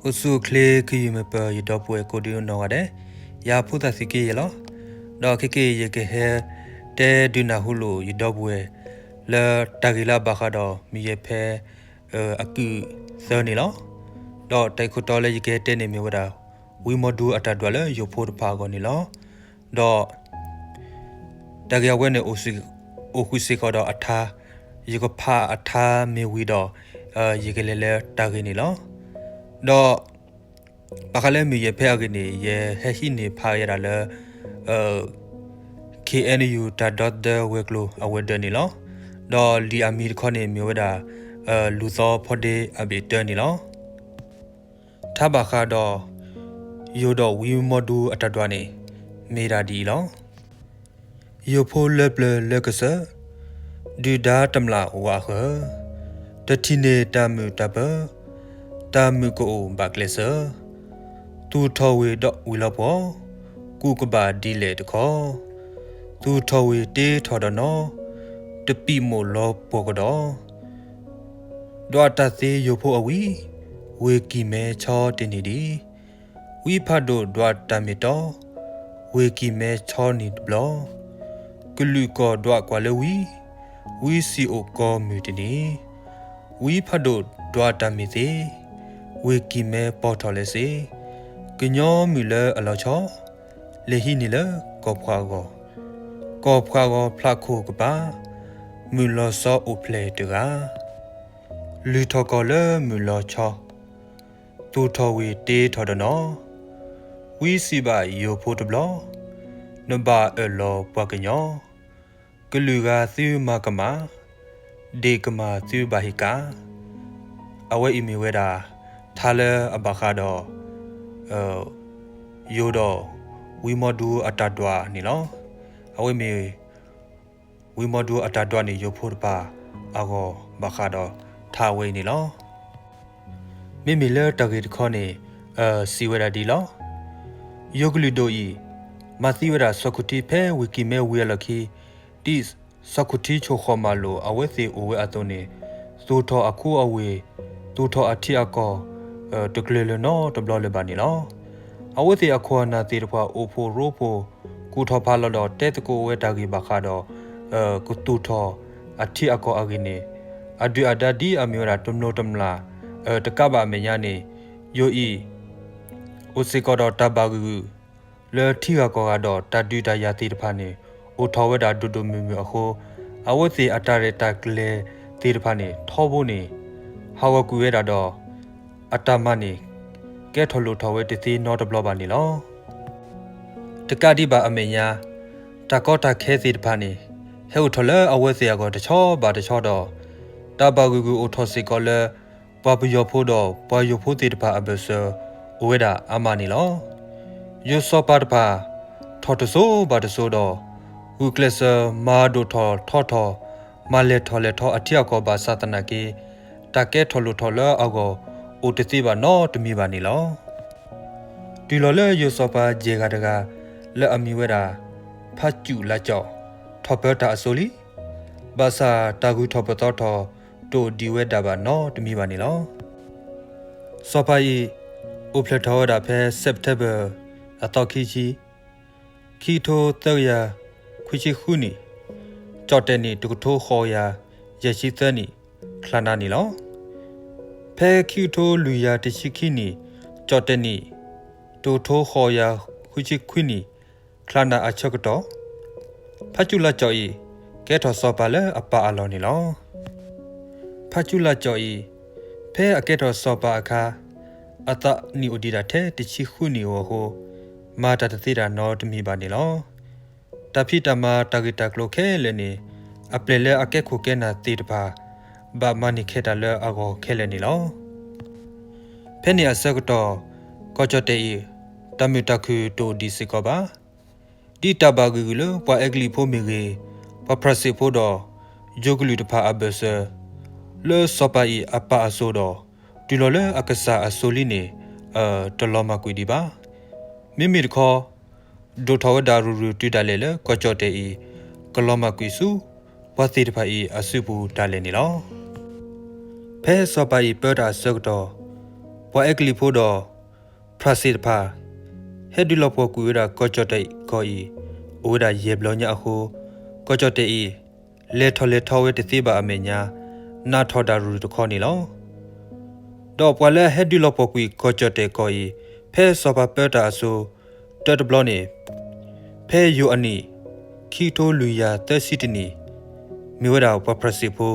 အိၣ်ဆူၣ်အိၣ်ချ့ ခယုၢ်မ့ၢ်ပၢၢ် ယဒီပုၢ်ဝဲၢ်ကိးဒံနီၢ်ဂၤဒဲး, ယၤဖိသၣ်သုးက့ယဲၢ်လီၤ. ဒီးခဲက့ ယကဟဲတဲဒုးနၢ်ဟူလိာ်ယဒီပုၢ်ဝဲၢ် လၢတၢ်ဂ့ၢ်လၢအဘၣ်ဃးဒီးမုၢ်ယဲၢ်ဖဲ အကုၢ်သၢန့ၣ်လီၤ. ဒီးတၢ်ဂ့ၢ်ခိၣ်တီလၢယကဟဲတဲန့ၣ်မ့ၢ်ဝဲဒၣ် ဝံမီဒူအတၢ်ဒွးလၢယိၤဖိတဖၣ်အဂီၢ်န့ၣ်လီၤ. ဒီး တၢ်ဂ့ၢ်အဝဲန့ၣ် အိၣ်ဃုာ်စ့ၢ်ကီးဒီးအထါ, ယကဖးအထါမ့ၢ်ဝံၤဒီး ယကလဲၤလၢတၢ်ဂ့ၢ်န့ၣ်လီၤ. ဒီး ဘၣ်ဃးလၢမုၢ်ယဲၢ်ဖဲအဂ့ၢ်န့ၣ် ယဟဲဟံးန့ၢ်ဖးယဲဒၣ်လၢ ခ့ၣ်အဲၣ်ယူၣ် တၢ်ဒီသဒၢဝဲၤကျိၤအဝဲၤဒၢးန့ၣ်လီၤ. ဒီးလံာ်အမံၤတခီန့ၣ်မ့ၢ်ဝဲဒၣ် လူၤသီဖီဒ့အဘ့ၣ်တၢန့ၣ်လီၤ. ထါဘၣ်ဃးဒီး ယိၤဒီးဝံမီဒူအတၢ်ဒွးန့ၣ် မ့ၢ်ဒၣ်ဒ်အံၤလီၤ. ယိၤဖိလၢပျၢၤလၢကစၢၢ်, ဒုၣ်ဒါတမျၢ်ဝးဃၢၤ, တထံၣ်န့ၢ်တၢ်မုာ်တၢ်ပၢၤ, တၢ်မုာ်ကအိၣ်ဘၣ်ကျဲးစၢး, သူၣ်ထီၣ်ဝ့ၢ်ဒီးဝံၤလီၤပှီၢ်, ကူၣ်ကဘၣ်ဒ်လဲၣ်တခီ, သူၣ်ထီၣ်ဝ့ၢ်တ့ထီၣ်ဒီးနီၢ်, တပံာ်မိၣ်လီၤပှီၢ်ကဒီး ဒွးတၢ်သ့ယိၤဖိအဝံၤ, ဝ့ၢ်ကံၢ်မဲဆီတန့ၢ်ဒံး, ဝံဖးဒိၣ်ဒွးတၢ်မ့ၢ်တီ, ဝ့ၢ်ကံၢ်မဲဆီန့ၢ်တဘျီ, ကလုာ်ကီၢ်ဒွးကွၢ်လၢဝံၤ, ဝံစံၣ်အိၣ်ကီၢ်မုၢ်တန့ၢ်, ဝံဖးဒိၣ်ဒွးတၢ်မ့ၢ်သ့, ဝ့ၢ်ကံၢ်မဲပီၢ်ထီၣ်လဲၤစ့, ကညီမုၢ်လၢအလီၤဆီ လဲၤဟံးန့ၢ်လၢကီၢ်ဖှးဂီၢ်, ကီၢ်ဖှးဂီၢ်ဖျးခိၣ်ကပၤ, မုၢ်လီၤဆီအိၣ်ဖျဲၣ်တဂၤ, လုၢ်ထီၣ်ကီၢ်လၢမုၢ်လီၤဆီ, သူၣ်ထီၣ်ဝ့ၢ်တ့ထီၣ်ဒီးနီၢ်, ဝံစံးဘၣ်ယိၤဖိတဘျီ, နဘၣ်အၢၣ်လီၤပှၤကညီ, ကလုာ်ဂၤသုမၤကမၣ်, ဒ့ၣ်ကမၣ်သုဘၣ်ဟ့ၣ်ကၣ်, အဝဲအံၤမ့ၢ်ဝဲဒၣ် ထါလၢအဘၣ်ဃးဒီး ယိၤဒီးဝံမီဒူအတၢ်ဒွးန့ၣ်လီၤ. အဝဲမ့ၢ် ဝံမီဒူအတၢ်ဒွးန့ၣ် ယိၤဖိတဖၣ်အဂီၢ်ဘၣ်ဃးဒီးထါအဝဲအံၤန့ၣ်လီၤ. မ့မ့ၢ်လၢတၢ်ဂ့ၢ်တခီန့ၣ် စံးဝဲဒၣ်ဒ်လီၤ. ယိၤကလုာ်ဒိၣ်အံၤ မၤသံဝဲဒၣ်စီၤခူၣ်ထံဖဲဝ့ၢ်ကံၢ်မဲဝံၤအလီၢ်ခံ ဒ်စီၤခူၣ်ထံဆိၣ်ဃီၣ်မၤလိာ်အဝဲသ့ၣ်အိၣ်ဝဲအသိးန့ၣ် သူၣ်ထီၣ်အခိအဝ့ၢ်, သူၣ်ထီၣ်အထံအကီၢ် တကျၢၤလၢၤနီတဘျီလၢၤဘၣ်န့ၣ်လီၤ. အဝဲသ့ၣ်အခိၣ်အနၢ်သ့ၣ်တဖၣ်အိၣ်ဖှိၣ်ရိဖှိၣ် ကူၣ်ထီၣ်ဖးလီၤဒီးတဲသကိးဝဲတၢ်ဂ့ၢ်ဘၣ်ဃးဒီး ကသူၣ်ထီၣ်အထံအကီၢ်အဂ့ၢ်န့ၣ် အဒုၣ်အဒါဒ်အမ့ၢ်ဝဲဒၣ်တမျိၤတမျာ် တကးဘၣ်အမဲာ်ညါန့ၣ် ယိၤအံၤ အိၣ်စ့ၢ်ကီးဒီးတၢ်ဘၣ်ဂုာ်ဂုာ် လၢထံဂၤကီၢ်ဂၤဒီးတၢ်ဒုးတၢ်ယၤသ့ၣ်တဖၣ်န့ၣ် အိၣ်ထီၣ်ဝဲဒၣ်ဒိၣ်ဒိၣ်မုၢ်မုၢ်အဃိ အဝဲသ့ၣ်အတၢ်ရဲၣ်တၢ်ကျဲၤသ့ၣ်တဖၣ်န့ၣ် ထီဘိန့ၣ် ဟးဂီၤကွံာ်ဝဲဒၣ်ဒီး အတၢ်မၤန့ၣ် ကဲထီၣ်လိၣ်ထီၣ်ဝဲတသ့နီတဘျီဘၣ်န့ၣ်လီၤ. တကးဒံးဘၣ်အမဲာ်ညါ တၢ်ကီတၢ်ခဲသ့ၣ်တဖၣ်န့ၣ် ဟဲအိၣ်ထီၣ်လၢအဝဲသ့ၣ်အဂီၢ်တဆီဘၣ်တဆီဒီး တၢ်ဘၣ်ဂုာ်ဂုာ်အိၣ်ထီၣ်စ့ၢ်ကီးလၢ ပှၤပယီၤဖိဒီးပှၤယိၤဖိသ့ၣ်တဖၣ်အဘၢၣ်စၢၤ အိၣ်ဝဲဒၣ်အါမးန့ၣ်လီၤ. ယိၤစီၤပၤတဖၣ် ထီၣ်တစိၤဘၣ်တစိၤဒီး ဂုာ်ကျဲးစၢးမၤဒိၣ်ထီၣ်ထီထီၣ် မၤလဲၢ်ထီၣ်လဲၢ်ထီၣ်အထံအကီၢ်ဘၣ်ဆၣ်သနာ်က့ တၢ်ကဲထီၣ်လိၣ်ထီၣ်လၢအဂီၢ် အိၣ်တသ့ဘၣ်နီတမံၤဘၣ်န့ၣ်လီၤ. တုၤလီၤလၢယိၤစီၤပၤယဲၢ်ဂၤတဂၤ လၢအမံၤဝဲဒၣ် ဖးစူၣ်လါကၠီၣ် ထီၣ်ပၢတၢ်အစိၤလံ. ဘၣ်ဆၣ်တၢ်ဂုၤထီၣ်ပသီထီၣ် တအိၣ်ဒံးဝဲဒၣ်ဘၣ်နီတမံၤဘၣ်န့ၣ်လီၤ. စီၤပၤအံၤ အိၣ်ဖျဲၣ်ထီၣ်ဝဲဒၣ်ဖဲ September အသီခံဆံ ခံကထိသၢကယၤခွံဆံဃုနံၣ်, ကၠီၣ်တဲၣ်နံၣ် တကထိဃိးကယၤယဲၢ်ဆံသၢနံၣ် ချါနၤန့ၣ်လီၤ. ဖဲခံကထိလွံၢ်ကယၤတဆံခံနံၣ်, ကၠီၣ်တဲၣ်နံၣ် တကထိဃိးကယၤခွံဆံခွံနံၣ် ချါနၤအဆၢကတီၢ်, ဖးစူၣ်လါကၠီၣ်အံၤ ကဲထီၣ်စီၤပၤလၢအပၢ်အလီၢ်န့ၣ်လီၤ. ဖးစူၣ်လါကၠီၣ်အံၤ ဖဲအကဲထီၣ်စီၤပၤအခါ အသးနံၣ်အိၣ်ဒံးဒၣ်ထဲတဆံဃုနံၣ်ဧိၤအဃိ မၤတၢ်တသ့တၢ်နီတမံၤဘၣ်န့ၣ်လီၤ. တၢ်ဖံးတၢ်မၤတၢ်ဂ့ၢ်တၢ်ကျိၤခဲလၢာ်န့ၣ် အပျဲၢ်လၢအကဲခိၣ်ကဲနၢ်သ့ၣ်တဖၣ် ဘၣ်မၤန့ၢ်ခဲတၢ်လၢအဂီၢ်ခဲလၢာ်န့ၣ်လီၤ. ဖဲန့ၣ်အဆၢကတီၢ် ကီၢ်ကၠီၣ်တဲၣ်အံၤ တၢ်မုာ်တၢ်ခုၣ်တအိၣ်ဒံးစ့ၢ်ကီးဘၣ်. ဒ်တၢ်ဘၣ်ဂုာ်ဂုာ်လၢပှၤအဲကလံးဖိမ့ၢ်ဂ့ၤ, ပှၤဖြၣ်စ့ၣ်ဖိဒီး ယိၤကလုာ်တဖၣ်အဘၢၣ်စၢၤ လၢစီၤပၤအံၤအပၢ်အစိၤဒီး တုၤလီၤလၢအကစၢ်အစိၤလံန့ၣ် တလီၤမၢ်ကွံာ်ဒံးဘၣ်. မ့မ့ၢ်တခီ ဒိၣ်ထီၣ်ဝဲဒၣ်ရုၢ်ရုၢ်တုၤဒၣ်လဲာ်လၢကီၢ်ကၠီၣ်တဲၣ်အံၤ ကလီၤမၢ်ကွံာ်ဆူ ပှၤသ့ၣ်တဖၣ်အံၤအစုပူၤဒၣ်လဲာ်န့ၣ်လီၤ. ဖဲစီၤပၤအံၤပၢတၢ်အဆၢကတီၢ်, ပှၤ ပှၤအဲကလံးဖိဒီး ဖြၣ်စ့ၣ်တဖၣ် ဟဲဒုးလီၤပှီၢ်ကွံာ်ဝဲဒၣ်ကီၢ်ကၠီၣ်တဲၣ်ကီၢ်အံၤ အိၣ်ဝဲဒၣ်ယဲၢ်ဘျီညါအဃိ, ကီၢ်ကၠီၣ်တဲၣ်အံၤ လဲၤထီၣ်လဲၤထီဝဲတသ့ဘၣ်အမဲာ်ညါ နးထီၣ်ဒၣ်ရုၢ်တခီန့ၣ်လီၤ. ဒီးပှၤလၢအဟဲဒုးလီၤပှီၢ်ကွံာ်ကီၢ်ကၠီၣ်တဲၣ်ကီၢ်အံၤ ဖဲစီၤပၤပၢတၢ်အစိၤ တၢတဘျီန့ၣ် ဖဲယိၤအနံၣ် ခံကထိလွံၢ်ကယၤသၢဆံတနံၣ် မ့ၢ်ဝဲဒၣ်ပှၤဖြၣ်စ့ၣ်ဖိ,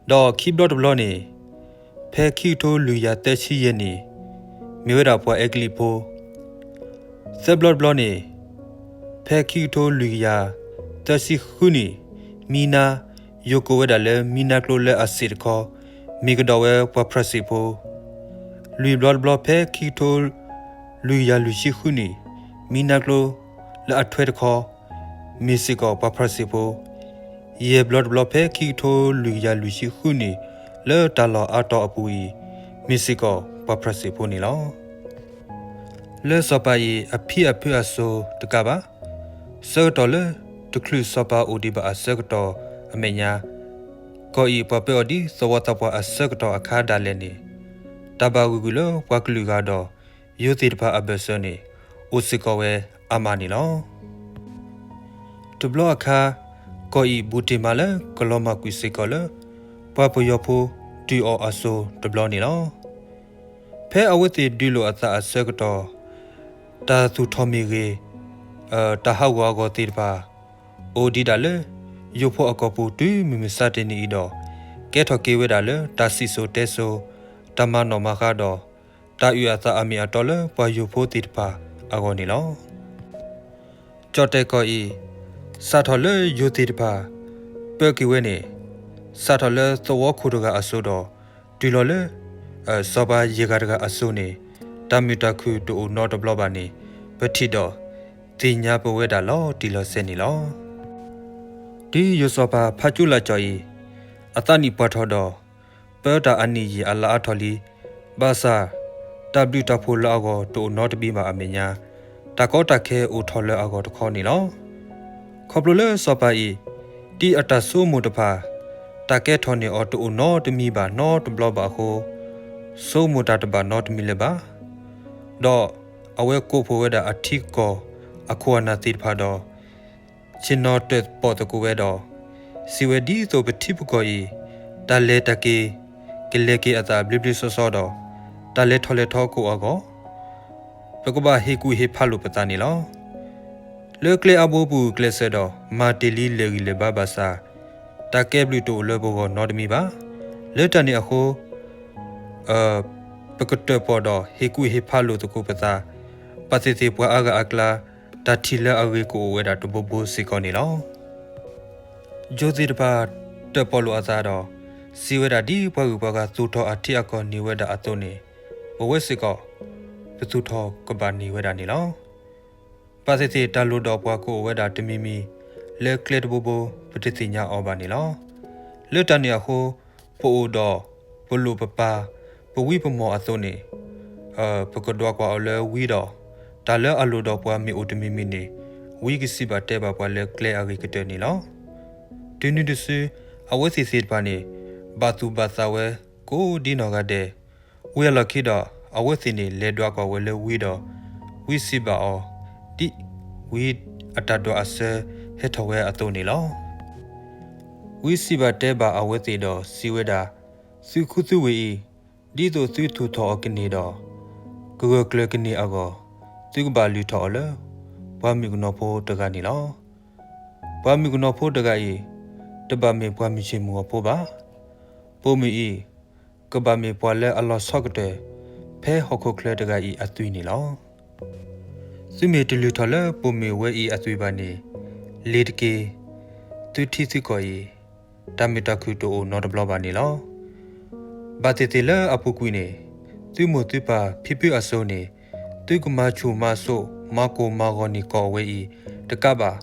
ဒီးခံဘျီတဘျီန့ၣ် ဖဲခံကထိလွံၢ်ကယၤသၢဆံယဲၢ်နံၣ် မ့ၢ်ဝဲဒၣ်ပှၤအဲကလံးဖိ, သၢဘျီတဘျီန့ၣ် ဖဲခံကထိလွံၢ်ကယၤသၢဆံဃုနံၣ် မံနါ ယိၤကိးဝဲဒၣ်လၢမံနါကျိလၢအစ့ၣ်တခီ မ့ၢ်ကဒီးဝဲပှၤဖြၣ်စ့ၣ်ဖိ, လွံၢ်ဘျီတဘျီဖဲခံကထိလွံၢ်ကယၤလွံၢ်ဆံဃုနံၣ် မံနါကျိလၢအထွဲတခီ မ့ၢ်စ့ၢ်ကီးပှၤဖြၣ်စ့ၣ်ဖိ, ယဲၢ်ဘျီတဘျီဖဲခံကထိလွံၢ်ကယၤလွံၢ်ဆံဃုနံၣ် လၢတၢ်လီၢ်အါတီၤအပူၤအံၤ မ့ၢ်စ့ၢ်ကီးပှၤဖြၣ်စ့ၣ်ဖိန့ၣ်လီၤ. လၢစီၤပၤအံၤအဖံအဖုအစိၤတကးဘၣ်, ဆၢကတီၢ်လၢတချုးစီၤပၤအိၣ်ဒံးဘၣ်အဆၢကတီၢ်အမဲာ်ညါ, ကီၢ်အံၤပှၤပၢအီၤဒ်သဝီသးပှၢ်အဆၢကတီၢ်အခါဒၣ်လဲာ်န့ၣ်, တၢ်ဘၣ်ဂုာ်ကွံာ်လၢပှၤကလုာ်ဂၤဒီး ယိၤသ့ၣ်တဖၣ်အဘၢၣ်စၢၤန့ၣ် အိၣ်စ့ၢ်ကီးဝဲအါမးန့ၣ်လီၤ. တဘျီအခါ, ကီၢ်အံၤဘူးတ့ၢ်မးလၢကလီၤမၢ်ကွံာ်စ့ၢ်ကီးလၢ ပှၤပယီၤဖိတုၤအီၤအစိၤတဘျီန့ၣ်လီၤ. ဖဲအဝဲသ့ၣ်ဒုးလိာ်အသးအဆၢကတီၢ်, တၢ်သူၣ်ထီၣ်မ့ၢ်ဂ့ၤ, တၢ်ဟးဂီၤအဂီၢ်သ့ၣ်တဖၣ် အိၣ်ဒံးဒၣ်လၢ ယိၤဖိအကီၢ်ပူၤတုၤမုၢ်မဆါတနံၤအံၤဒီး ကဲထီၣ်က့ၤဝဲဒၣ်လၢတၢ်စံၣ်စိၤတဲစိၤ, တၢ်မၤနီၣ်မၤဃါဒီး တၢ်အုၣ်အသးအမ့ၢ်အတီလၢပှၤယိၤဖိသ့ၣ်တဖၣ်အဂီၢ်န့ၣ်လီၤ. ကၠီၣ်တဲၣ်ကီၢ်အံၤ စးထီၣ်လၢယိၤသ့ၣ်တဖၣ် ပၢက့ၤဝဲန့ၣ်, စးထီၣ်လၢသဝီခိၣ်တဂၤအစိၤဒီး တုၤလီၤလၢ စီၤပၤယဲၢ်ဂၤတဂၤအစိၤန့ၣ် တၢ်မုာ်တၢ်ခုၣ်တအိၣ်နီတဘျီဘၣ်န့ၣ် ပထံၣ်ဒီးသ့ၣ်ညါပဝဲဒၣ်လီၤတံၢ်လီၤဆဲးန့ၣ်လီၤ. တုၤယိၤစီၤပၤဖးကၠိလးကၠီၣ်အံၤ အသးနံၣ်ပှၢ်ထီၣ်ဒီး ပၢတၢ်အနံၣ်ယံာ်အလါအါထီၣ်လံ, ဘၣ်ဆၣ် တၢ်ဘျုးတၢ်ဖှိၣ်လၢအဂီၢ်တအိၣ်နီတမံၤဘၣ်အမဲာ်ညါ, တၢ်ကီတၢ်ခဲအိၣ်ထီၣ်လၢအဂီၢ်တခီန့ၣ်လီၤ. ခီဖျိလၢစီၤပၤအံၤ ဒ်အတၢ်ဆိကမိၣ်တဖၣ် တၢ်ကဲထီၣ်န့ၢ်အီၤတအိၣ်နီတမံၤဘၣ်နီတဘျီဘၣ်အဃိ, ဆိကမိၣ်တၢ်တဘၣ်နီတမံၤလၢၤဘၣ်. ဒီးအဝဲကိးဖှိၣ်ဝဲဒၣ်အထံအကီၢ်အခိၣ်အနၢ်သ့ၣ်တဖၣ်ဒီး ဆ့ၣ်နီၤတၢၣ်ပီၣ်သကိးဝဲဒီး စံးဝဲဒ်သိးပထံပကီၢ်အံၤ တၢ်လဲၤတၢ်က့ၤ ကလဲၤက့ၤအသးဘျ့ဘျ့ဆှီဆှီဒီး တၢ်လဲၤထီၣ်လဲၤထီကအိၣ်အဂီၢ် ပကဘၣ်ဟ့ၣ်ကူၣ်ဟ့ၣ်ဖးလိာ်ပသးန့ၣ်လီၤ. လၢကျဲအါဘိပူၤကျဲးစၢးဒီး မၤတ့ၢ်လံလဲၣ်ဂံၢ်လဲၣ်ဘါဘၣ်ဆၣ် တၢ်ကဲဘျုးတအိၣ်လၢပဂီၢ်နီတမံၤဘၣ်. လၢတၢ်န့ၣ်အဃိ ပကတၢၣ်ပီၣ်ဒီးဟ့ၣ်ကူၣ်ဟ့ၣ်ဖးလိာ်သကိးပသး, ဘၣ်သ့ၣ်သ့ၣ်ပှၤအါဂၤအကျါ တၢ်ထံၣ်လၢအဂ့ၤကအိၣ်ဝဲဒၣ်တဘိဘိစ့ၢ်ကီးန့ၣ်လီၤ. ယိၤသ့ၣ်တဖၣ်တၢၣ်ပီၣ်လိာ်အသးဒီး စံးဝဲဒၣ်ဒ်ပှၤဂုၤပှၤဂၤသူၣ်ထီၣ်အထံအကီၢ်န့ၢ်ဝဲဒၣ်အသိးန့ၣ်, ပဝဲစ့ၢ်ကီး ပသူၣ်ထီၣ်ကဘၣ်န့ၢ်ဝဲဒၣ်န့ၣ်လီၤ. ဘၣ်သ့ၣ်သ့ၣ်တၢ်လိၣ်ဒီးပှၤကအိၣ်ဝဲဒၣ်တမံၤမံၤ လၢကျဲတဘိဘိ ပတသ့ၣ်ညါအီၤဘၣ်န့ၣ်လီၤ. လၢတၢ်န့ၣ်အဃိ ပအိၣ်ဒီးပလိၣ်ပပၢ် ပဝံပမီၢ်အသိးန့ၣ် ပကဒွးကွၢ်အီၤလၢဝံဒီး တၢ်လၢအလိၣ်ဒီးပှၤမ့ၢ်အိၣ်တမံၤမံၤန့ၣ် ဝံကစံးဘၣ်တဲဘၣ်ပှၤလၢကျဲအဂ့ၤကတၢၢ်န့ၣ်လီၤ. တုၤနုၤတစု အဝဲသ့ၣ်သ့ၣ်တဖၣ်န့ၣ် ဘၣ်သူၣ်ဘၣ်သးဝဲကိးဒ်နီၢ်ဂၤဒဲး, ဝံၤအလီၢ်ခံဒီး အဝဲသ့ၣ်န့ၣ် လဲၤဒွးကွၢ်ဝဲလၢဝံဒီး ဝံစံးဘၣ်အီၤ ဒ်ဝံအတၢ်ဒွးအဆၢဟဲထီၣ်ဝဲအသိးန့ၣ်လီၤ. ဝံစံးဘၣ်တဲဘၣ်အဝဲသ့ၣ်ဒီးစံးဝဲဒၣ်, သုခူသုဝ့ၢ်အံၤ, ဒ်သိးသုထူၣ်ထီၣ်အီၤကန့ၢ်ဒီး ကဂၢၢ်ကျၢၤကန့ၢ်အဂီၢ်, သုကဘၣ်လုၢ်ထီၣ်အီၤလၢ ပှၤမုၣ်ကနီၤဖိတဂၤန့ၣ်လီၤ. ပှၤမုၣ်ကနီၤဖိတဂၤအံၤ တဘၣ်မ့ၢ်ပှၤမုၢ်ဆ့ၣ်မုၢ်ဂီၤဖိဘၣ်. ပိာ်မုၣ်အံၤ ကဘၣ်မ့ၢ်ပှၤလၢအလီၤဆီကတၢၢ် ဖဲဟီၣ်ခိၣ်ချၢတဂၤအံၤအသွံၣ်န့ၣ်လီၤ. သုမ့ၢ်တလုၢ်ထီၣ်လၢပိာ်မုၣ်ဝဲအံၤအသွံၣ်ဘၣ်န့ၣ် လ့ၤတက့ၢ်. သုထံသုကီၢ်အံၤ တၢ်မုာ်တၢ်ခုၣ်တအိၣ်နီတဘျီဘၣ်န့ၣ်လီၤ. ဘၣ်သ့ၣ်သ့ၣ်လၢအပူၤကွံာ်န့ၣ် သုမိၢ်သုပၢ်ဖံဖုအစိၤန့ၣ် သုကမၤဆူၣ်မၤစိး မၤကိၢ်မၤဂီၤန့ၢ်ကီၢ်အဝဲအံၤတကးဘၣ်,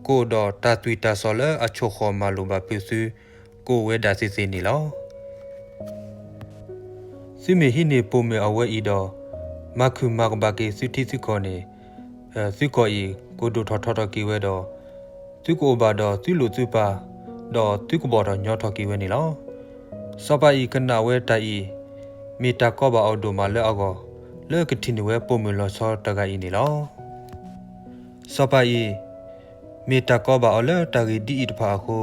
ကအိၣ်ဒီးတၢ်သွံၣ်တၢ်စီၣ်လၢအဆိၣ်ဃီၤမၤလိာ်ဘၣ်ဖုးသု ကအိၣ်ဝဲဒၣ်သ့ၣ်သ့ၣ်န့ၣ်လီၤ. သုမ့ၢ်ဟံးန့ၢ်ပိာ်မုၣ်အဝဲအံၤဒီး မၤခုၣ်မၤကဘၣ်က့ၤသုထံသုကီၢ်န့ၣ် သုကီၢ်အံၤကဒိၣ်ထီၣ်ထီထီၣ်က့ၤဝဲဒီး သုကအိၣ်ဘၣ်ဒီးသုလိာ်သုပၢ်, ဒီးသုကဘီၣ်ထီၣ်ညီထီၣ်က့ၤဝဲန့ၣ်လီၤ. စီၤပၤအံၤကနၣ်ဝဲတၢ်အံၤ မ့ၢ်တၢ်ကီဘၣ်အီၤဒိၣ်မးလၢအဂီၢ် လၢကထံၣ်န့ၢ်ဝဲပိာ်မုၣ်လီၤဆီတဂၤအံၤန့ၣ်လီၤ. စီၤပၤအံၤ မ့ၢ်တၢ်ကီဘၣ်အီၤလၢတၢ်ဂ့ၢ်ဒ်အံၤတဖၣ်အဃိ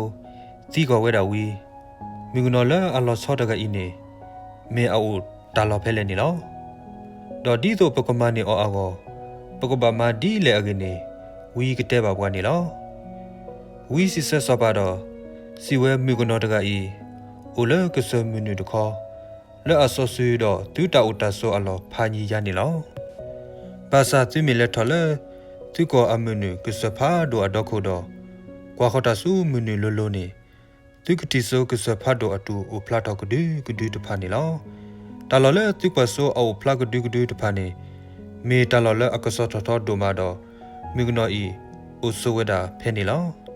သံကွၢ်ဝဲဒၣ်ဝံ မုၣ်ကနီၤလၢအလီၤဆီတဂၤအံၤန့ၣ် မ့ၢ်အအိၣ်တၢ်လီၢ်ဖဲလဲၣ်န့ၣ်လီၤ. ဒီးဒ်သိးပကမၤန့ၢ်အီၤအဂီၢ် ပကဘၣ်မၤဒ်လဲၣ်အဂ့ၢ်န့ၣ် ဝံကတဲဘၣ်ပှၤန့ၣ်လီၤ. ဝံစံးဆၢစီၤပၤဒီး စံးဝဲမုၣ်ကနီၤတဂၤအံၤ အိၣ်လၢကစၢၢ်မုၢ်နုာ်တခီ လၢအစီၤစုၤဒီးသုတၢ်အိၣ်တၢ်ဆိးအလီၢ်ဖးညံၤယါန့ၣ်လီၤ. ဘၣ်ဆၣ်သုမ့ၢ်လဲၤထီၣ်လၢ သုကီၢ်အမုၢ်နုာ်ကစၢၢ်ဖးဒိၣ်အဒီခိၣ်ဒီး ကွၢ်ဃီၤတၢ်ဆူမုၢ်နုာ်လိၤလိၤန့ၣ် သုကထံၣ်ဆိကစၢၢ်ဖးဒိၣ်အတူၢ်အိၣ်ဖျါထီၣ်ကဒုကဒုတဖၣ်န့ၣ်လီၤ. တၢ်လီၢ်လၢသုကွၢ်ဆိအအိၣ်ဖျါကဒုကဒုတဖၣ်န့ၣ် မ့ၢ်တၢ်လီၢ်လၢအကစီၣ်ထီၣ်ထီဒိၣ်မးဒီး မုၣ်ကနီၤအံၤအိၣ်ဆိးဝဲဒၣ်ဖဲန့ၣ်လီၤ.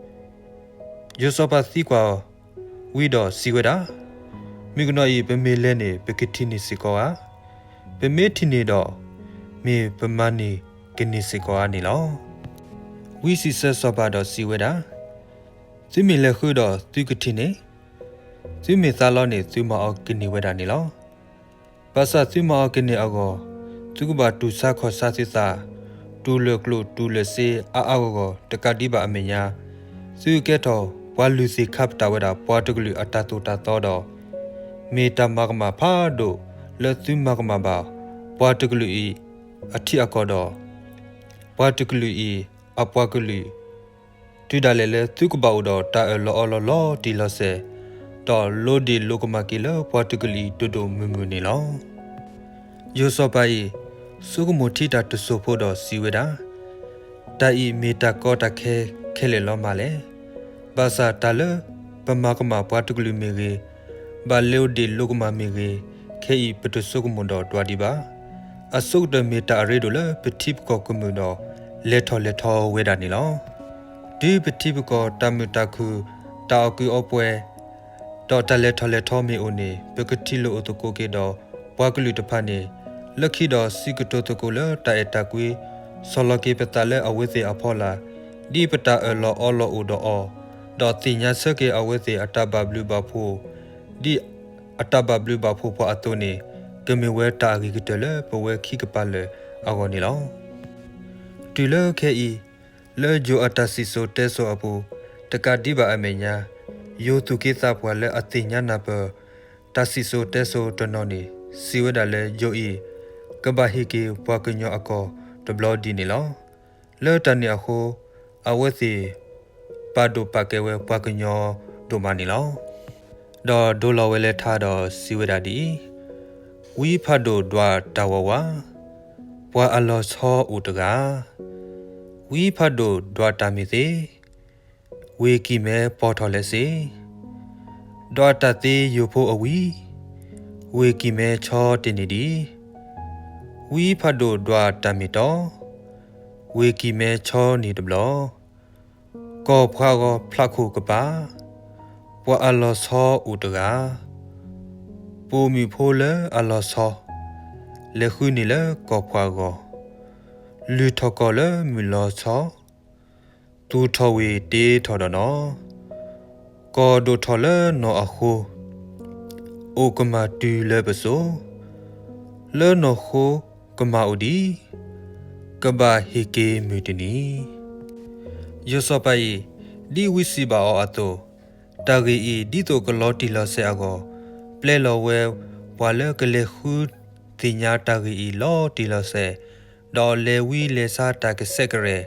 ယိၤစီၤပၤသံကွၢ်ဝံဒီးစံးဝဲဒၣ်, မုၣ်ကနီၤအံၤ ပမ့ၢ်လဲၤန့ၣ် ပကထံၣ်န့ၢ်စ့ၢ်ကီးဧါ. ပမ့ၢ်ထံၣ်န့ၢ်ဒီး မ့ၢ်ပမၤန့ၢ်ကန့ၢ်စ့ၢ်ကီးဧါန့ၣ်လီၤ. ဝံစံးဆၢစီၤပၤဒီးစံးဝဲဒၣ်, သုမ့ၢ်လဲၤဃုဒီးသုကထံၣ်န့ၢ်, သုမ့ၢ်သးလီန့ၣ် သုမၤအီၤကန့ၢ်ဝဲဒၣ်န့ၣ်လီၤ. ဘၣ်ဆၣ်သုမၤအီၤကန့ၢ်အဂီၢ်, သုကဘၣ်တူၢ်ဆါခီၣ်ဆါသုသး, တူၢ်လၢာ်ကျိၣ်တူၢ်လၢာ်စ့အါအါဂီၢ်ဂီၢ် တကးဒံးဘၣ်အမဲာ်ညါ, သုကဲထီၣ်ပှၤလုၢ်သ့ၣ်ခါပတာ်ဝဲဒၣ်ပှၤတကလုာ်အတၢ်သိၣ်တၢ်သီဒီး မ့ၢ်တၢ်မၤကမၣ်ဖးဒိၣ်လၢသုမၤကမၣ်ဘၣ် ပှၤတကလုာ်အံၤအထံအကီၢ်ဒီး ပှၤတကလုာ်အံၤအပှၤကလုာ် တုၤဒၣ်လဲာ်လၢသုကဘၣ်အိၣ်ဒီးတၢ်အၢၣ်လီၤအီလီၤလီၤတံၢ်လီၤဆဲး, ဒီးလိၤဒ့ၣ်လိၤကမၣ်က့ၤလၢပှၤတကလုာ်အံၤဒိၣ်ဒိၣ်မုၢ်မုၢ်န့ၣ်လီၤ. ယိၤစီၤပၤအံၤ ဆိကမိၣ်ထံတၢ်တစိၢ်ဖိဒီးစံးဝဲဒၣ်, တၢ်အံၤမ့ၢ်တၢ်ကီတၢ်ခဲခဲလၢာ်လီၤမးလဲၣ်. ဘၣ်ဆၣ်တၢ်လၢပမၤကမၣ်ပှၤတကလုာ်မ့ၢ်ဂ့ၤ, ဘၣ်လိၤဒ့ၣ်လိၤကမၣ်မ့ၢ်ဂ့ၤ, ခဲအံၤပတဆိကမိၣ်ဒီးဒွးဒံးဘၣ်. အဆိကတၢၢ်မ့ၢ်တၢ်အရ့ဒိၣ်လၢပထံပကီၢ်ကမုာ်ဒီး လဲၤထီၣ်လဲၤထီဝဲဒၣ်န့ၣ်လီၤ. တုၤပထံပကီၢ်တၢ်မုာ်တၢ်ခုၣ် တၢ်အီၣ်ကုးအီပှဲၤ ဒီးတၢ်လဲၤထီၣ်လဲၤထီမ့ၢ်အိၣ်န့ၣ် ပကထံၣ်လိာ်အိၣ်သကိးက့ၤဒီးပှၤကလုာ်တဖၣ်န့ၣ်, လၢခံဒီးစံးကတိၤသကိးလၢတၢ်အဲၣ်တၢ်ကွံ, ဆီၣ်လီၤက့ၤပသးလၢအဝဲသ့ၣ်အဖီလာ်, ဒ်ပတၢ်အၢၣ်လီၤအီလီၤအိၣ်ဒီးအီၤ, ဒီးသ့ၣ်ညါဆၢက့ၤအဝဲသ့ၣ်အတၢ်ဘၣ်ဘျုးဘၣ်ဖှိၣ်, ဒ်အတၢ်ဘၣ်ဘျုးဘၣ်ဖှိၣ်ပှၤအသိးန့ၣ်, ကမ့ၢ်ဝဲတၢ်အဂ့ၤကတၢၢ်လၢပဝဲခံကပၤလၢာ်အဂီၢ်န့ၣ်လီၤ. တုၤလၢခဲအံၤ, လၢယိၤအတၢ်စံၣ်စိၤတဲစိၤအပူၤ, တကးဒံးဘၣ်အမဲာ်ညါ, ယိၤသူၣ်က့သးပှၢ်လၢအသ့ၣ်ညါနၢ်ပၢၢ် တၢ်စံၣ်စိၤတဲစိၤတနီၤန့ၣ် စံးဝဲဒၣ်လၢယိၤအံၤ ကဘၣ်ဟ့ၣ်က့ၤပှၤကညီအကီၢ်တဘျီဒ်န့ၣ်လီၤ. လၢတၢ်န့ၣ်အဃိ, အဝဲသ့ၣ်ပာ်ဒိၣ်ပာ်ကဲဝဲပှၤကညီဒိၣ်မးန့ၣ်လီၤ. ဒီးဒိလီၤဝဲလၢထါဒီးစံးဝဲဒၣ်ဒ်အံၤ, ဝံဖးဒိၣ်ဒွးတၢ်ဝးဝး, ပှၤအလီၤဆီအိၣ်တဂၤ, ဝံဖးဒိၣ်ဒွးတၢ်မ့ၢ်သ့, ဝ့ၢ်ကံၢ်မဲပီၢ်ထီၣ်လဲၤစ့, ဒွးတၢ်သ့ယိၤဖိအဝံ, ဝ့ၢ်ကံၢ်မဲဆီတ့ၢ်န့ၢ်ဒံး, ဝံဖးဒိၣ်ဒွးတၢ်မ့ၢ်တီ, ဝ့ၢ်ကံၢ်မဲဆီန့ၢ်တဘျီ, ကီၢ်ပှၤဂီၤဖျးခိၣ်ကပၤ, ပှၤအလီၤဆီအိၣ်တဂၤ, ပိာ်မုၣ်ဖိလၢအလီၤဆီ, လဲၤဃုန့ၢ်လၢကီၢ်ပှၤဂီၤ, လုၢ်ထီၣ်ကီၢ်လၢမုၢ်လီၤဆီ, သူၣ်ထီၣ်ဝ့ၢ်တ့ထီၣ်ဒီးနီၤ, ကီၢ်ဒိၣ်ထီၣ်လၢနီၢ်အဃိ, အိၣ်ကမၣ်တုၤလၢပစိၤ, လၢနီၢ်ဃိကမၣ်အိၣ်ဒံး, ကဘၣ်ဟ့ၣ်က့ၤမုၢ်တနံၤ. ယိၤစီၤပၤအံၤ, ဒ်ဝံစံးဘၣ်အီၤအသိး, တၢ်ဂ့ၢ်အံၤဒ်သိးကလီၤတံၢ်လီၤဆဲးအဂီၢ်, ပျဲလီၤဝဲပှၤလၢကလဲၤဃုသ့ၣ်ညါတၢ်ဂ့ၢ်အံၤလီၤတံၢ်လီၤဆဲး, ဒီးလဲၤဝံလဲၤဆါတၢ်ကဆဲးကရဲး,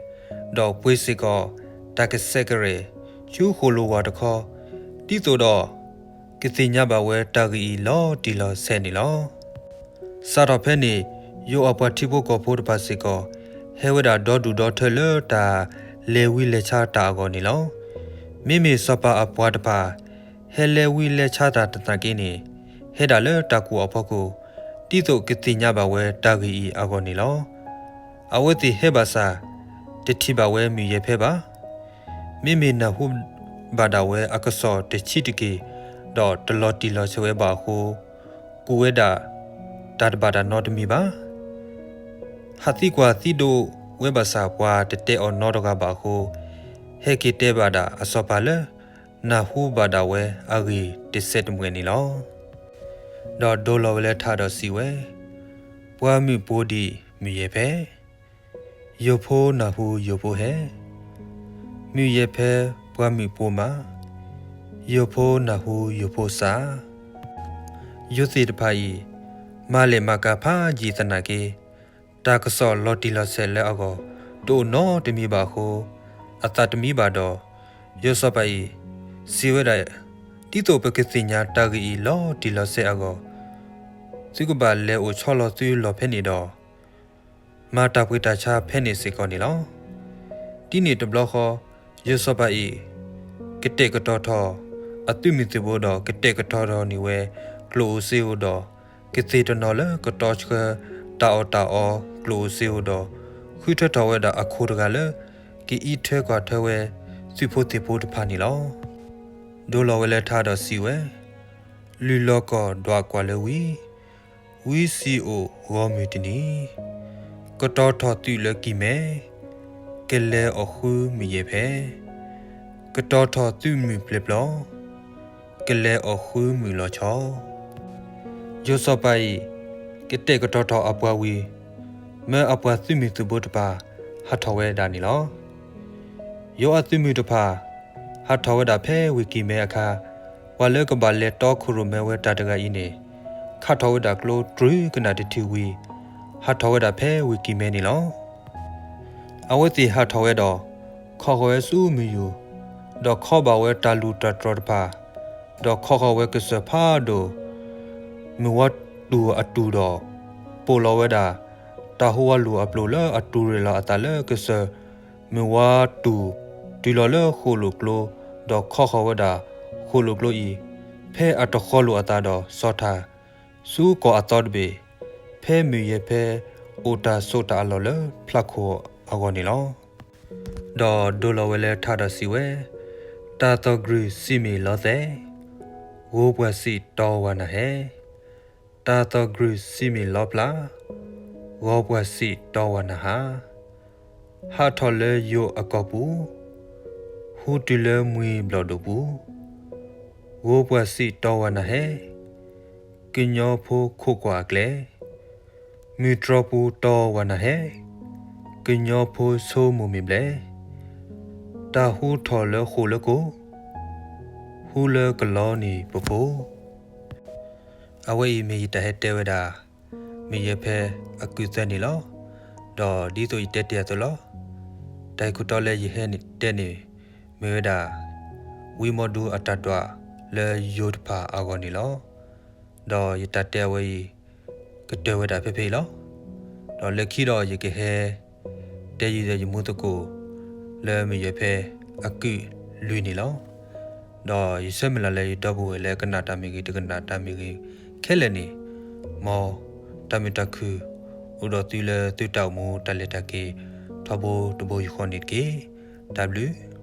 ဒီးပှ့ၤစ့ၢ်ကီးတၢ်ကဆဲးကရဲး ဆူဃိၣ်လိၤဝၤတခီ, ဒ်သိးဒီးကသ့ၣ်ညါဘၣ်ဝဲတၢ်ဂ့ၢ်အံၤလီၤတံၢ်လီၤဆဲးန့ၣ်လီၤ. စးထီၣ်ဖဲန့ၣ်, ယိၤအပှၤထံဖိကီၢ်ဖိတဖၣ်စ့ၢ်ကီး ဟဲဝဲဒၣ်ဒီဒူၣ်ဒီထၢလၢတၢ်လဲၤဝံလဲၤဆါတၢ်အဂီၢ်န့ၣ်လီၤ. မ့မ့ၢ်စီၤပၤအပှၤတဖၣ် ဟဲလဲၤဝံလဲၤဆါတၢ်တသနာ်က့န့ၣ်, ဟဲဒၣ်လၢတၢ်ကူၣ်အဖီခိၣ်, ဒ်သိးကသ့ၣ်ညါဘၣ်ဝဲတၢ်ဂ့ၢ်အံၤအဂီၢ်န့ၣ်လီၤ. အဝဲသ့ၣ်ဟဲဘၣ်ဆၣ်, တထံၣ်ဘၣ်ဝဲမုၢ်ယဲၢ်ဖဲဘၣ်. မ့မ့ၢ်နၢ်ဟူဘၣ်ဒၣ်ဝဲအကစီၣ်တဆံးတက့ၢ်, ဒီးတလီၤတံၢ်လီၤဆဲးဝဲဘၣ်အဃိ, ကူၣ်ဝဲဒၣ်တၢ်တဘၣ်တၢ်နီတမံၤဘၣ်. ဟးသံကွၢ်သံဒိးဝဲဘၣ်ဆၣ် ပှၤတတဲအီၤနီတဂၤဘၣ်အဃိ, ဟဲက့ၤတဲဘၣ်ဒၣ်အစီၤပၤလၢ နၢ်ဟူဘၣ်ဒၣ်ဝဲအဂ့ၢ်တစဲးတမှဲာ်န့ၣ်လီၤ. ဒီးဒိလီၤဝဲလၢထါဒီးစံးဝဲ, ပှၤမုၣ်ပိဒံၣ်မုၣ်ယဲၢ်ဖဲ, ယိၤဖိနၢ်ဟူယိၤဖိဟဲ, မုၣ်ယဲၢ်ဖဲပှၤမုၣ်ပိမး, ယိၤဖိနၢ်ဟူယိၤဖိစး. ယိၤသ့ၣ်တဖၣ်အံၤ မၤလဲၢ်မၤကၤဖးယံာ်သနာ်က့ တၢ်ကစီၣ်လီၤတံၢ်လီၤဆဲးလၢအဂီၢ် တအိၣ်နီတမံၤဘၣ်အဃိ အသးတမံဘၣ်ဒီး ယိၤစီၤပၤအံၤ စံးဝဲဒၣ်, ဒ်သိးပကသ့ၣ်ညါတၢ်ဂ့ၢ်အံၤလီၤတံၢ်လီၤဆဲးအဂီၢ် သုကဘၣ်လဲၤအိၣ်ဆီလီၤသုလီၢ်ဖဲန့ၣ်ဒီး မၤတၢ်ပှ့ၤတၢ်ဆါဖဲန့ၣ်စ့ၢ်ကီးန့ၣ်လီၤ. ဒ်န့ၣ်တဘျီဃီ ယိၤစီၤပၤအံၤ ကတဲာ်ကတီၤထီၣ်အသုးမုၢ်သုးဘိဒီး ကတဲာ်ကတီၤထီၣ်န့ၢ်ဝဲ ကျိၣ်ဧိၤစ့ဧိၤဒီး ကသ့ၣ်တနီၤလၢကတီဆှၢ တၢ်အီၣ်တၢ်အီကျိၣ်ဧိၤစ့ဧိၤဒီး ဃုထၢထီၣ်ဝဲဒၣ်အခိၣ်တဂၤလၢ ကအံးထွဲကွၢ်ထွဲဝဲ သုးဖိသ့ၣ်ဖိတဖၣ်န့ၣ်လီၤ. ဒိလီၤဝဲလၢထါဒီးစံးဝဲ, လုၢ်လီၤကီၢ်ဒွးကွၢ်လၢဝံၤ, ဝံစံာ်အိၣ်ဂီၢ်မုၢ်တနံၤ, ကတီၤထီၣ်သုးလၢကံၢ်မဲ, ကလဲၤအီၣ်ဃုမုၢ်ယဲၢ်ဖဲ, ကတီၤထီၣ်သုးမုၢ်ပျဲၤပျီ, ကလဲၤအီၣ်ဃုမုၢ်လီၤဆီ. ယိၤစီၤပၤအံၤ ကတဲာ်ကတီၤထီၣ်အပှၤဝံၤ မၢအပှၤသုးမုၢ်သုးဘိတဖၣ် ဟးထီၣ်ဝဲဒၣ်န့ၣ်လီၤ. ယိၤအသုးမုၢ်တဖၣ် ဟးထီၣ်ဝဲဒၣ်ဖဲဝ့ၢ်ကံၢ်မဲအခါ, ပှၤလၢကဘၣ်လဲၤတီခိၣ်ရိၣ်မဲဝဲတၢ်တဂၤအံၤန့ၣ် ခးထီၣ်ဝဲဒၣ်ကျိတြူးကနၣ်တထံၣ်ဝံၤ ဟးထီၣ်ဝဲဒၣ်ဖဲဝ့ၢ်ကံၢ်မဲန့ၣ်လီၤ. အဝဲသ့ၣ်ဟးထီၣ်ဝဲဒီး ခီၣ်ဃီၤဝဲဆူမုၢ်ယူၤ, ဒီးခီဘၣ်ဝဲတၢ်လူၢ်တၢ်တြီၤတဖၣ်, ဒီးခီၣ်ဃီၤဝဲကစၢၢ်ဖးဒိၣ် မုၢ်ဝါတူၢ်အတူၢ်ဒီး ပိာ်လီၤဝဲဒၣ် တၢ်ဟူးဝးလိာ်အပျိာ်လၢအတူၢ်ရ့ၣ်လီၤအသးလၢကစၢၢ်မုၢ်ဝါတူၢ် တုၤလီၤလၢဃိၣ်လိာ်ကျိ, ဒီးခီၣ်ဃီၤဝဲဒၣ်ဃိၣ်လိာ်ကျိအံၤ ဖဲအတဃီၤလိာ်အသးဒီးစီၤထၣ် ဆူကီၢ်အသီတဘ့ၣ်, ဖဲမုၢ်ယဲၢ်ဖဲ အိၣ်တၢ်ဆိးတၢ်အလီၢ်လၢဖျးခိၣ်အဂီၢ်န့ၣ်လီၤ. ဒီးဒိလီၤဝဲလၢထါဒီးစံးဝဲ, တၢ်သီၣ်ကရူၢ်စံးမ့ၢ်လီသဲ, ဂီၤပှၢ်စံးတီဝၤနၤဟဲ, တၢ်သီၣ်ကရူၢ်စံးမ့ၢ်လီဖျါ, ဂီၤပှၢ်စံးတီဝၤနၤဟါ, ဟးထီၣ်လၢယိၤအကီၢ်ပူၤ, ဟူတုၤလၢမှံဘျီၣ်ဒိၣ်ပူၤ, ဂီၤပှၢ်စံးတီဝၤနၤဟဲ, ကညီဖိခိးကွၢ်အကျဲ, မုၢ်တြီၤပူၤတီဝၤနၤဟဲ, ကညီဖိဆိမိၣ်မ့ၢ်ဘျဲၣ်, တၢ်ဟူထီၣ်လၢဃိၣ်လၢကိ, ဟူလၢကလီနံၤပဖိ. အဝဲအံၤမ့ၢ်ယတၢ်ဟဲတဲဝဲဒၣ် မုၢ်ယဲၢ်ဖဲအကုၢ်သၢန့ၣ်လီၤ. ဒီးဒ်သိးယတဲတ့ၢ်အသိးလီၤ. တၢ်ဂ့ၢ်ခိၣ်တီလၢယဟဲတဲန့ၣ် မ့ၢ်ဝဲဒၣ် ဝံမီဒူအတၢ်ဒွးလၢယိၤတဖၣ်အဂီၢ်န့ၣ်လီၤ. ဒီးယတၢ်တဲအဝဲအံၤ ကတၢၢ်ဝဲဒၣ်ဖဲဖဲအံၤလီၤ. ဒီးလၢခံဒီးယကဟဲ တဲယံၤဒီးယမူသကိး လၢမုၢ်ယဲၢ်ဖဲအကုၢ်လွံၢ်န့ၣ်လီၤ. ဒီးယဆၢမုၢ်လၢ်လၢယဒီပုၢ်ဝဲၢ်လၢကနၣ်တၢ်မ့ၢ်ဂ့ၤ တကနၣ်တၢ်မ့ၢ်ဂ့ၤခဲလၢာ်န့ၣ်, မ်တၢ်မုာ်တၢ်ခုၣ် အိၣ်ဒီးသုလၢသုတၢ်အိၣ်မူတၢ်လဲၤတၢ်က့ၤ ထီဘိတဘိယူၢ်ဃီန့ၣ်တက့ၢ်. တၢ်ဘျုး